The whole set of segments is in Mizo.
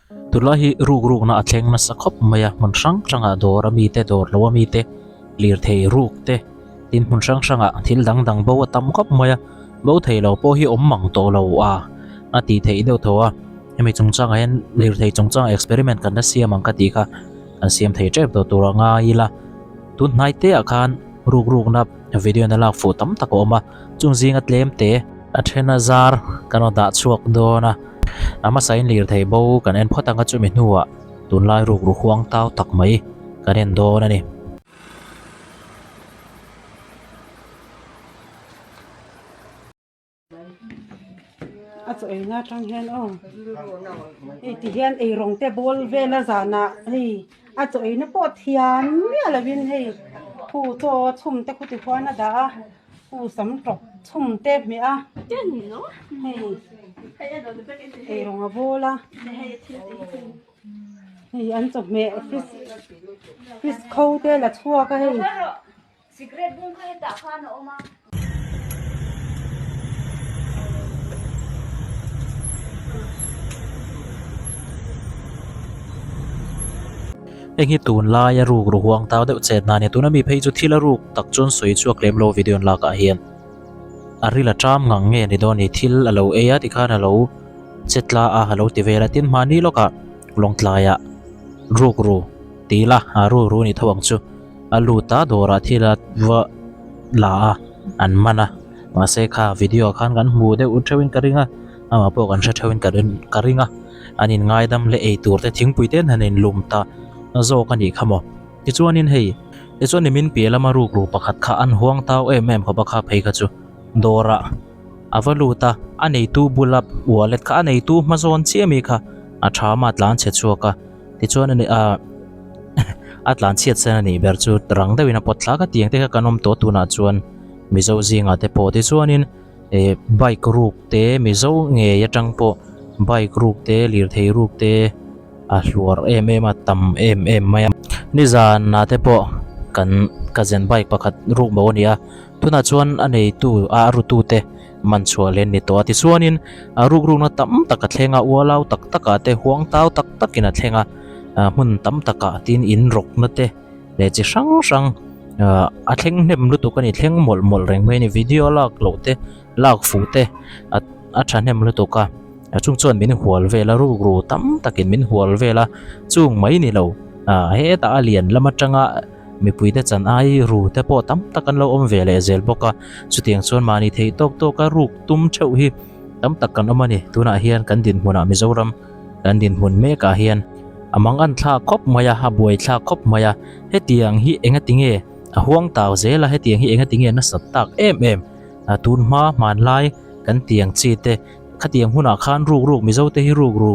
Tunlai hi ruk rukna a thleng nasa khawp mai a, hmun hrang hrangah dawr a mite dawr lo a mite lirthei ruk te tin hmun hrang hrangah thil dang dang bo a tam khawp mai a, bo thei lo pawh hi awm mang tawh lo a a tih theih deuh tho a, hemi chungchangah hian lirthei chungchangah experiment kan la siam ang ka tih kha kan siam thei tep tawh tur a ngai ila, tun hnai te ah khan ruk rukna video na lak fuh tam tak a awm a, chung zinga tlem te. A then a zar kan rawn dah chhuak dawn a, a hmasain lirthei bo kan en phawt ang a chumi hnuah tunlai rukru huang tau tak mai kan en dawn a ni. A chaw eina atang hian aw hei ti hian eirawng te bawl vel a zanah hei a chaw eina pawh thiam miah lovin hei khu chaw chhum te khu ti khuan a dah a. Pu sam tawp chhum te hmeh a hei eirawng a bawl a hei an chawhmeh fish fish kho te la chhuak a hei. Heng hi tunlaia ruk ru huang tau deuh chet na a ni. Tuna mi phei chu thil a ruk tak chuan sawi chhuak lem lo video an lakah hian a ril a ṭam ngang nge ni dawn ni thil a lo ei a tikhan a lo che tla a a lo ti vel a tin mahni lawkah lawngtlaiah ruk ru ti ila a ruk ru a ni tho ang chu a lut a dawrah thil a va la a an man a mahse kha video ah khan kan hmu deuh theuhin ka ring a amah pawh kan hre theuhin ka rin ka ring a. An in ngaidam leh ei tur te thingpui te an han in lum ta zawk a nih kha maw. Tichuanin hei, tichuan nimin piah lama rukru pakhat kha an huang tau em em khawp a kha phei kha chu dawrah a va lut a, a neitu bula wallet kha a neitu hma zawn chiah mi kha a tha ma tlan chhe chhuak a, tichuan a ah a tlan chhiat sen a nih ber chu rang deuhin a pawt thlak a tiang te kha kan awm tawh tunah chuan Mizo zingah te pawh tichuanin Eh bike ruk te Mizo ngei atang pawh bike ruk te lirthei ruk te a hluar em em a tam em em mai a. Nizan ah te pawh kan ka zen bike pakhat ruk bo a ni a tunah chuan a neitu a a rutu te man chhuah leh an ni tawh a tichuanin a ruk rukna tam tak a thleng a ualau tak tak ah te huang tau tak tak in a thleng a hmun tam tak ah tin in rawkna te. leh chi hrang hrang ah a thleng hnem lutuk a ni thleng mawlh mawlh reng mai a ni video lak loh te lak fuh te a a thahnem lutuk a a chung chuan min hual vel a rukru tam takin min hual vel a chung mai ni lo ah hetah a lian lam atanga mipui te chan ai ru te pawh tam tak an lo awm ve leh zel bawk a chutiang chuan mahni theih tawk tawk a ruk tum theuh hi tam tak kan awm a ni tunah hian kan dinhmunah Mizoram kan dinhmun mekah hian. A mang an thlak khawp mai a, a buai thlak khawp mai a, hetiang hi enga tinge a huang tau zel a, hetiang hi enga tinge nasat tak em em a tun hma hmanlai kan tiang chi te khatiang hunah khan ruk ruk Mizo te hi ruk ru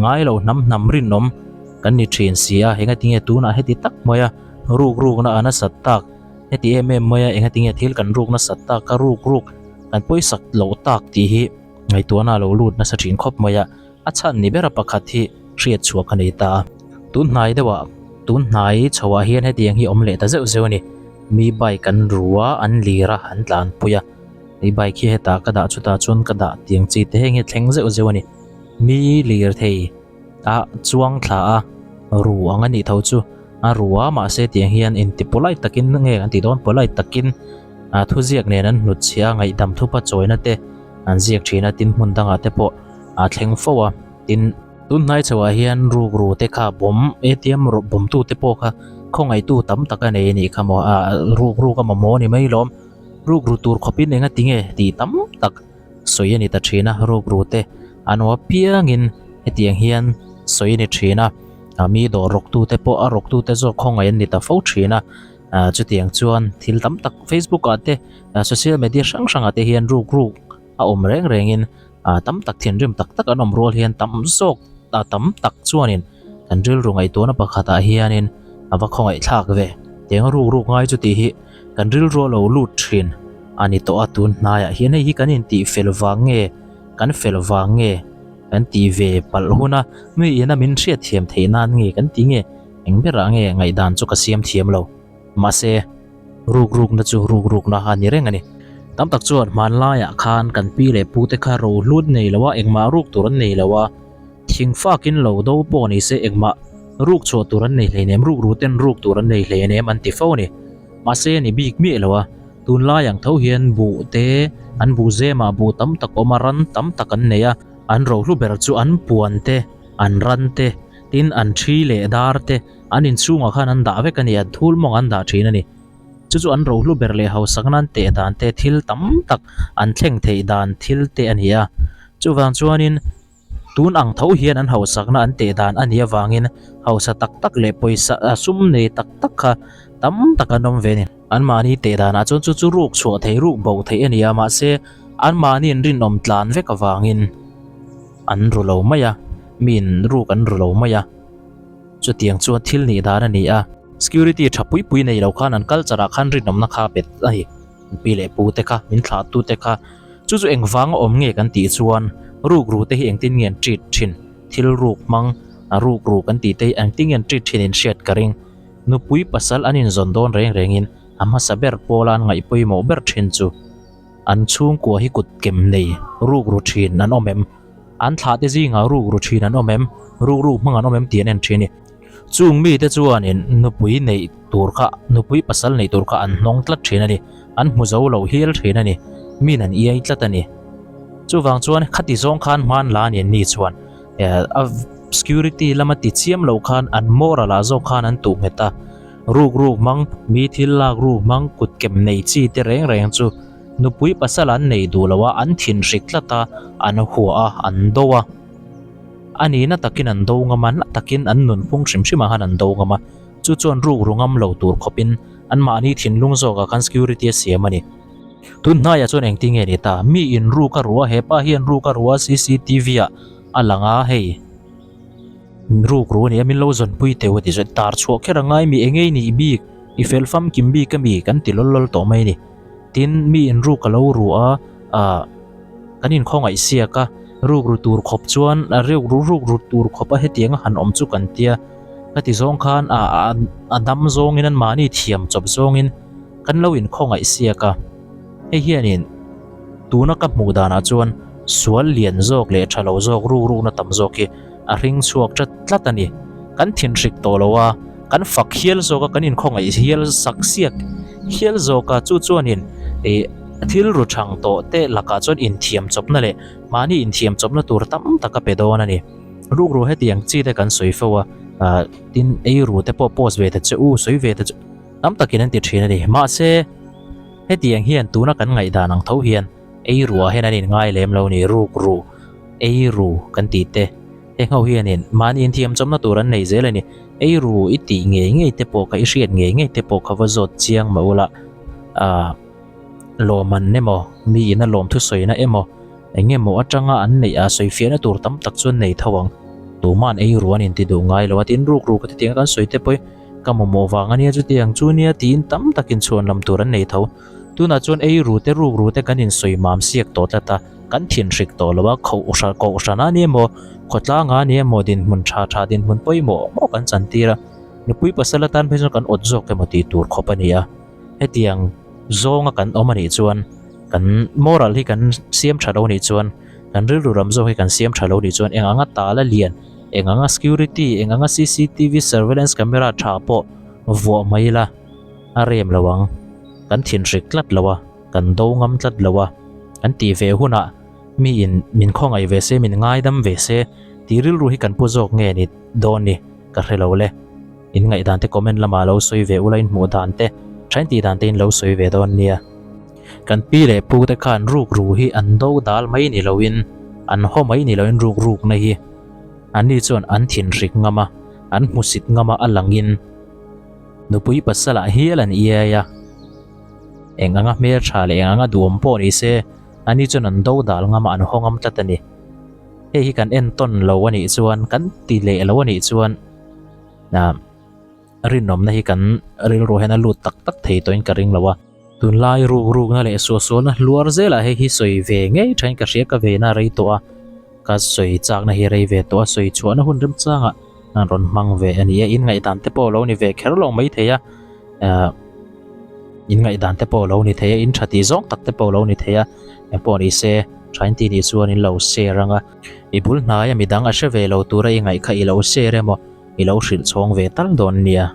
ngai lo hnam hnam rinawm kan ni thin si a, enga tinge tunah heti tak mai a ruk rukna a nasat tak heti em em mai a enga tinge thil kan ruk nasat tak a ruk ruk kan pawisak loh tak tih hi ngaihtuahna a lo lut nasa thin khawp mai a. A chhan ni bera pakhat hi hriat chhuah ka nei ta a, tun hnai deuhah tun hnai chhoah hian hetiang hi awm leh ta zeuh zeuh a ni. Mi bike an ru a, an lir a, an tlanpui a, hei bike hi hetah ka dah chutah chuan ka dah tiang chi te heng hi a thleng zeuh zeuh a ni. Mi lir thei a chuang thla a, ru ang a nih tho chu a ru a, mahse tiang hian inti polite takin nge an tih dawn polite takin a thuziak nen an hnutchhiah a, ngaihdam thupa chawina te an ziak thin a, tin hmun dangah te pawh. a thleng fo a tin tun hnai chhoah hian rukru te kha bawm atm rawh bawm tu te pawh kha khawngaihtu tam tak a nei a nih kha maw ah rukru ka mamawh a ni mai lawm rukru tur khawpin enga tinge tih tam tak sawi a ni ta thin a rukru te an awm apiangin hetiang hian sawi a ni thin a ah mi dawr rawk tu te pawh a rawk tu te zawk khawngaih an ni ta fo thin a ah chutiang chuan thil tam tak facebook ah te social media hrang hrang ah te hian rukru a awm reng rengin ah tam tak thinrim tak tak an awm rual hian tam zawk ah tam tak chuanin kan rilru ngaihtuahna pakhatah hianin a va khawngaih thlak ve tiang ruk ruk ngai chu tih hi kan rilru a lo lut thin a ni tawh a tun hnaiah hian hei hi kan intih fel vang nge kan fel vang nge kan tih ve palh hun a mi ina min hriatthiam theih nan nge kan ti nge eng berah nge ngaihdan chu ka siam thiam lo. Mahse, ruk rukna chu ruk rukna a ni reng a ni. Tam tak chuan hmanlaiah khan kan pi leh pute kha rohlut nei lo a, engmah ruk tur an nei lo a. Thingfakin lo do pawh ni se engmah ruk chhuah tur an nei hleinem, ruk ru ten ruk tur an nei hleinem an ti fo a ni. Mahse a ni bik miah lo a, tunlai ang tho hian buh te, an buh zemah buh tam tak awm a, ran tam tak an nei a, an rohlu ber chu an puan te, an ran te, tin an thi leh dar te an inchhungah khan an dah vek a ni, an thul mawng an dah thin a ni. Chu chu an rohlu ber leh hausak nan teh dan te thil tam tak an thleng theih dan thil te a ni a. Chuvang chuanin tun ang tho hian an hausakna an teh dan a nih avangin hausa tak tak leh pawisa sum nei tak tak kha tam tak an awm ve a ni. Anmahni teh danah chuan chu chu ruk chhuah theih ruk bo theih a ni a, mahse anmahni in rinawm tlan vek avangin an ru lo mai a, miin ruk an ru lo mai a. Chutiang chuan thil nih dan a ni a. Security tha pui pui nei lo khan an culture ah khan rinawmna kha bet a ni. Pi leh pu te kha, min thlah tu te kha. Chu chu engvang a awm nge kan tih chuan rukru te hi engtin nge an treat thin? Thil ruk hmang a rukru kan tih te hi engtin nge an treat thin in hriat ka ring. Nupui pasal an inzawn dawn reng rengin a hmasa ber pawla an ngaih pawimawh ber thin chu an chhungkua hi kut kem nei rukru thin an awm em? An thlah te zingah rukru thin an awm em? Rukru hmang an awm em tih an en thin a ni. Chung mite chuanin nupui neih tur kha, nupui pasal neih tur kha an hnawng tlat thin a ni. An hmu zo lo hial thin a ni. Min an iai tlat a ni. Chuvang chuan khati zawng khan hman la a ni an ni chuan a security lama ti chiam lo khan an moral ah zawk khan an tuh nghet a. Rukru hmang, mi thil lak ru hmang, kut kem nei chi te reng reng chu Nupui pasal an nei duh lo a, an thin hrik tlat a, an hua a, an do a. A nihna takin an do ngam a, na takin an nunphung hrim hrimah khan an do ngam a. Chu chuan ruk ru ngam lo tur khawpin anmahni thinlung zawkah khan security a siam a ni. Tun hnaiah chuan engtin nge ni ta? Mi in ruk a ru a, hepa hian ruk a ru a, cctv ah a lang a, hei ruk ru a ni a, min lo zawnpui teu a ti chuan tar chhuah kher a ngai mi eng nge i nih bik, i fel famkim bik a mi kan ti lawl lawl tawh mai a ni. Tin, mi in ruk a lo ru a, ah kan inkhawngaih siak a, ruk ru tur khawp chuan a ruk ru ruk ru tur khawp a hetiang a han awm chu kan tia. Ka ti zawng khan ah a dam zawngin an mahni thiam chawp zawngin kan lo inkhawngaih siak a. Hei hianin tuna ka hmuh danah chuan sual lian zawk leh tha lo zawk ruk rukna tam zawk hi a hring chhuak tlat tlat a ni. Kan thinhrik tawh lo a, kan fak hial zawk a, kan inkhawngaih hial sak siak hial zawk a, chu chuanin ih thil ru thang tawh te lakah chuan inthiam chawpna leh mahni inthiam chawpna tur tam tak a pe dawn a ni. Rukru hetiang chi te kan sawi fo a, ah tin ei ru te pawh post ve ta che u, sawi ve ta che tam takin an ti thin a ni. Mahse hetiang hian tuna kan ngaihdan ang tho hian ei ruah hian an inngai lem lo a ni, rukru. Ei ru kan tih te, heng ho hianin mahni inthiam chawmna tur an nei zel a ni. Ei ru i tih ngei ngei te pawh kha, i hriat ngei ngei te pawh kha va zawt chiang mah ula, aah lawm an emaw, mi ina lawm thusawina emaw, eng emaw atanga an neih a sawifiahna tur tam tak chu an nei tho ang. Tuma'n ei ru an inti duh ngai lo a, tin ruk ru ka ti tiang a kan sawi te pawhin ka mamawh vang a nia chutiang chu nia tiin tam takin chhuan lam tur an nei tho. Tunah chuan ei ru te ruk ru te kan insawi mam siak tawh tlat a. Kan thinhrik tawh lo a, khohhran kohhran a ni emaw, khawtlang a ni emaw dinhmun tha tha dinhmun pawimawh maw kan chantir a, nupui pasal atan phei chuan kan awt zawk emaw tih tur khawp a ni a. Hetiang zawnga kan awm a nih chuan kan moral hi kan siam tha lo a nih chuan, kan rilru ram zawk hi kan siam tha lo a nih chuan eng anga tala lian, eng anga security, eng anga cctv surveillance camera tha pawh vuah mai ila a rem lo ang, kan thinhrik tlat lo a. Kan do ngam tlat lo a, kan tih ve hunah mi in min khawngaih ve se, min ngaidam ve se tih rilru hi kan pu zawk nge ni dawn ni ka hre lo le. In ngaihdan te comment lamah lo sawi ve ula, in hmuh dan te, thain tih dan te in lo sawi ve dawn nia. Kan pi leh pu te khan ruk ru hi an do dal mai ni loin, an haw mai ni loin ruk rukna hi anni chuan an thinhrik ngam a, an hmusit ngam a a langin nupui pasalah hial an iai a. Eng anga hmel tha leh eng anga duhawm pawh ni se, ani chuan an do dal ngam a, an haw ngam tlat a ni. Hei hi kan entawn lo a nih chuan, kan ti leh lo a nih chuan ah rinawmna hi kan rilru hian a lut tak tak thei tawhin ka ring lo a. Tunlai ruk rukna leh suahsualna hluar zelah hei hi sawi ve ngei thain ka hria ka vena rei tawh a, ka sawi chakna hi rei ve tawh a, sawi chhuahna hun remchangah an rawn hmang ve a ni a, in ngaihdan te pawh a lo ni ve kher lo maithei a. Ahh in ngaihdan te pawh lo ni thei a in tha tih zawng tak te pawh lo ni thei a engpawh ni se tha in tih nih chuan in lo share ang a. I bul hnaia midang a hre ve lo tura i ngaih kha i lo share emaw i lo hrilh chhawng ve tal dawn nia.